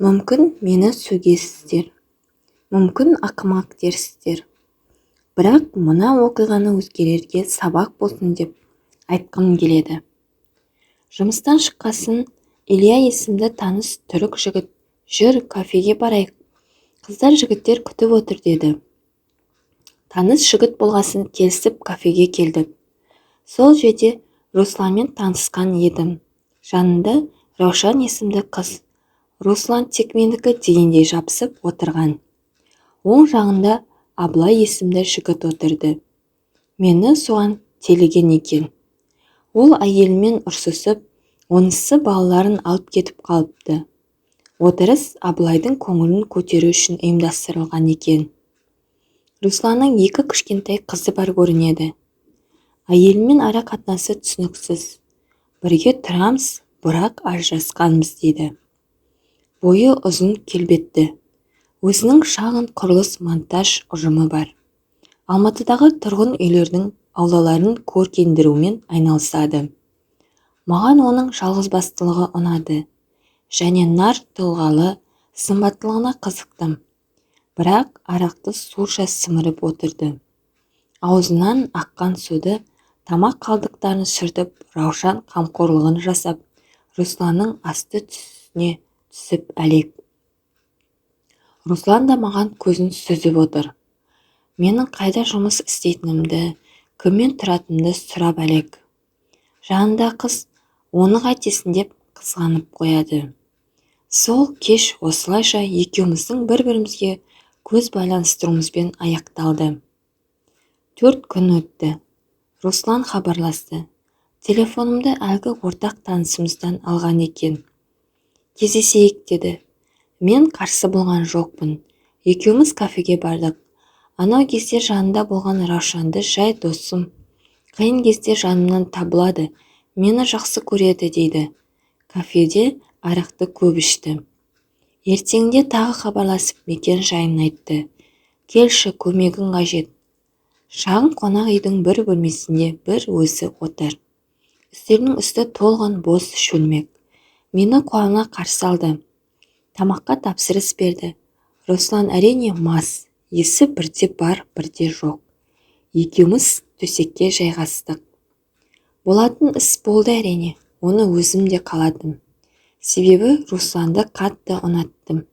Мүмкін, мені сөгесіздер, мүмкін, ақымақ дерсіздер. Бірақ мына оқиғаны өзгелерге сабақ болсын деп айтқым келеді. Жұмыстан шыққасын Илья есімді таныс түрік жігіт, жүр, кафеге барайық, қыздар, жігіттер күтіп отыр деді. Таныс жігіт болғасын келісіп, кафеге келдік. Сол жерде Русланмен танысқан едім. Жанында Раушан есімді қыз, Руслан тек менікі дегендей жабысып отырған. Оң жағында Абылай есімді жігіт отырды. Мені соған теліген екен. Ол әйелімен ұрсысып, онысы балаларын алып кетіп қалыпты. Отырыс Абылайдың көңілін көтеру үшін ұйымдастырылған екен. Русланның екі кішкентай қызы бар көрінеді. Әйелімен ара қатынасы түсініксіз. Бірге тұрамыз, бірақ ажырасқанбыз дейді. Бойы ұзын, келбетті. Өзінің шағын құрылыс-монтаж ұжымы бар. Алматыдағы тұрғын үйлердің аулаларын көркендірумен айналысады. Маған оның жалғызбастылығы ұнады және нар тұлғалы сымбаттылығына қызықтым. Бірақ арақты суша сіміріп отырды. Аузынан аққан суды, тамақ қалдықтарын сүртіп, Раушан қамқорлығын жасап, Русланның асты үстіне түсіп әлек. Руслан да маған көзін сүзіп отыр. Менің қайда жұмыс істейтінімді, кіммен тұратынымды сұрап әлек. Жанында қыз, оны қайтесің деп қызғанып қояды. Сол кеш осылайша екеуміздің бір-бірімізге көз байланыстыруымызбен аяқталды. 4 күн өтті. Руслан хабарласты. Телефонымды әлгі ортақ танысымыздан алған екен. Кездесейік деді. Мен қарсы болған жоқпын. Екеуміз кафеге бардық. Анау кезде жанында болған Раушанды жай досым, қиын кезде жанымнан табылады, мені жақсы көреді дейді. Кафеде арақты көп ішті. Ертеңінде тағы хабарласып, мекен жайын айтты. Келші, көмегің қажет. Шағын қонақ үйдің бір бөлмесінде бір өзі отыр. Үстелдің үсті толған бос шөлмек. Мені қуана қарсы алды. Тамаққа тапсырыс берді. Руслан әрине мас, есі бірде бар, бірде жоқ. Екеуміз төсекке жайғастық. Болатын іс болды әрине, оны өзім де қаладым. Себебі Русланды қатты ұнаттым.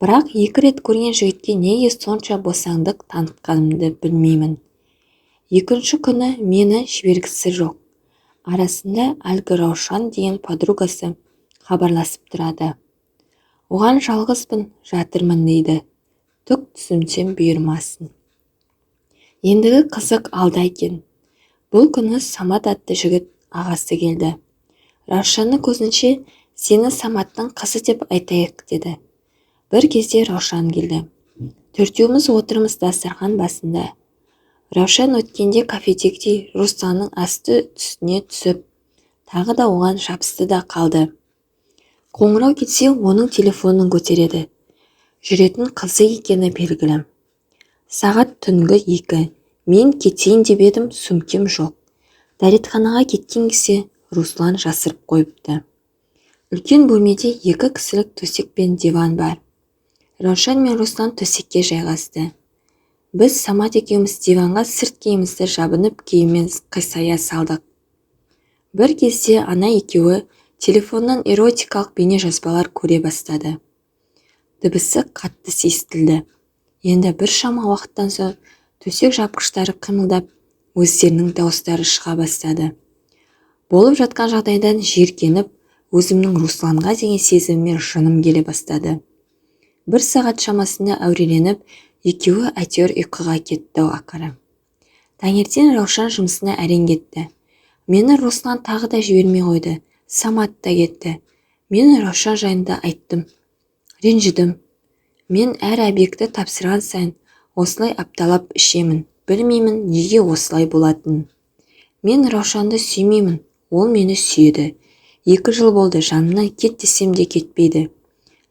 Бірақ 2 рет көрген жігітке неге сонша босаңдық танытқанымды білмеймін. Екінші күні мені жібергісі жоқ. Арасында әлгі Раушан деген подругасы хабарласып тұрады. Оған жалғызбын, жатырмын дейді. Түк түсінсем бұйырмасын. Ендігі қызық алда екен. Бұл күні Самат атты жігіт ағасы келді. Раушанның көзінше сені Саматтың қызы деп айтайық деді. Бір кезде Раушан келді. Төртеуміз отырмыз дастархан басында. Раушан өткенде кафедегідей Русланның асты үстіне түсіп, тағы да оған жабысты да қалды. Қоңырау кетсе, оның телефонын көтереді. Жүретін қызы екені белгілі. Сағат түнгі 2. Мен кетейін деп едім, сөмкем жоқ. Дәретханаға кеткен кезде Руслан жасырып қойыпты. Үлкен бөлмеде 2 кісілік төсек пен диван бар. Раушан мен Руслан төсекке жайғасты. Біз Самат екеуміз диванға сырт киімімізді жабынып, киіммен қисая салдық. Бір кезде ана екеуі телефоннан эротикалық бейне жазбалар көре бастады. Дыбысы қатты естілді. Енді біршама уақыттан соң төсек жапқыштары қимылдап, өздерінің дауыстары шыға бастады. Болып жатқан жағдайдан жиіркеніп, өзімнің Русланға деген сезіміме жыным келе бастады. 1 сағат шамасында әуреленіп, екеуі әйтеуір ұйқыға кетті ақыры. Таңертең Раушан жұмысына әрең кетті. Мені Руслан тағы да жібермей қойды. Самат та кетті. Мен Раушан жайында айттым. Ренжідім. Мен әр объекті тапсырған сайын осылай апталап ішемін. Білмеймін, неге осылай болатынын. Мен Раушанды сүймеймін, ол мені сүйеді. 2 жыл болды, жанымнан кет десем де кетпейді.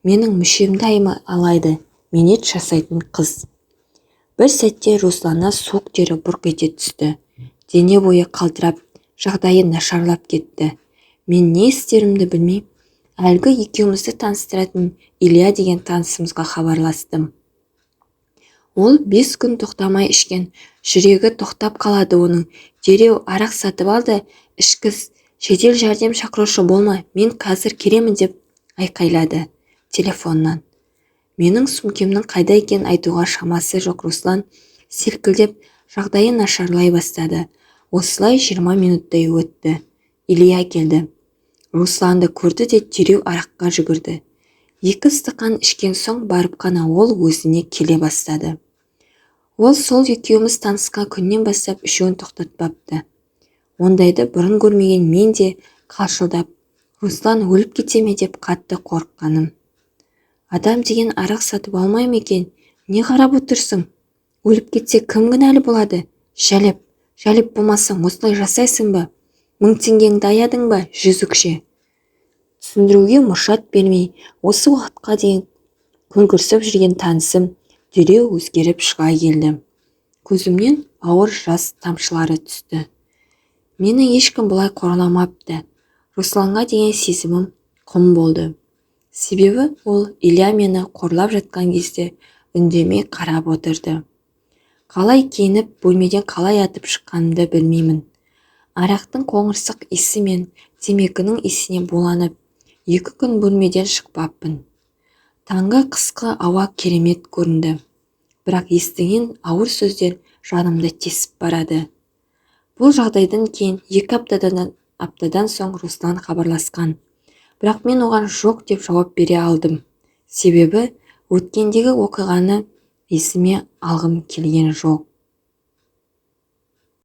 Менің мүшемді алайды, минет жасайтын қыз. Бір сәтте Русланнан суық тері бұрқ ете түсті. Дене бойы қалтырап, жағдайы нашарлап кетті. Мен не істерімді білмей, Әлгі екеумізді таныстыратын Илья деген танысымызға хабарластым. Ол 5 күн тоқтамай ішкен, жүрегі тоқтап қалады оның. Дереу арақ сатып ал да ішкіз, жедел жәрдем шақырушы болма, мен қазір келемін деп айқайлады телефоннан. Менің сумкемнің қайда екенін айтуға шамасы жоқ Руслан селкілдеп, жағдайы нашарлай бастады. Осылай 20 минуттай өтті. Илья келді. Русланды көрді де дереу араққа жүгірді. 2 стақан ішкен соң барып қана ол өзіне келе бастады. Ол сол екеуміз танысқан күннен бастап ішуін тоқтатпапты. Ондайды бұрын көрмеген мен де қалшылдап, Руслан өліп кете ме деп қатты қорыққаным. Адам деген арақ сатып алмай ма екен, не қарап отырсың? Өліп кетсе кім кінәлі болады? Жәлеп, жәлеп болмасаң осылай жасайсың ба? 1000 теңгеңді аядың ба, жүзікше? Түсіндіруге мұршат бермей, осы уақытқа дейін көлгірсіп жүрген танысым дереу өзгеріп шыға келді. Көзімнен ауыр жас тамшылары түсті. Мені ешкім бұлай қорламапты. Русланға деген сезімім құм болды. Себебі ол Илья мені қорлап жатқан кезде үндемей қарап отырды. Қалай киініп, бөлмеден қалай атып шыққанымды білмеймін. Арақтың қоңырсық иісі мен темекінің иісіне буланып, 2 күн бөлмеден шықпаппын. Таңғы қысқы ауа керемет көрінді. Бірақ естіген ауыр сөздер жанымды тесіп барады. Бұл жағдайдан кейін 2 аптадан соң Руслан хабарласқан. Бірақ мен оған жоқ деп жауап бере алдым. Себебі өткендегі оқиғаны есіме алғым келген жоқ.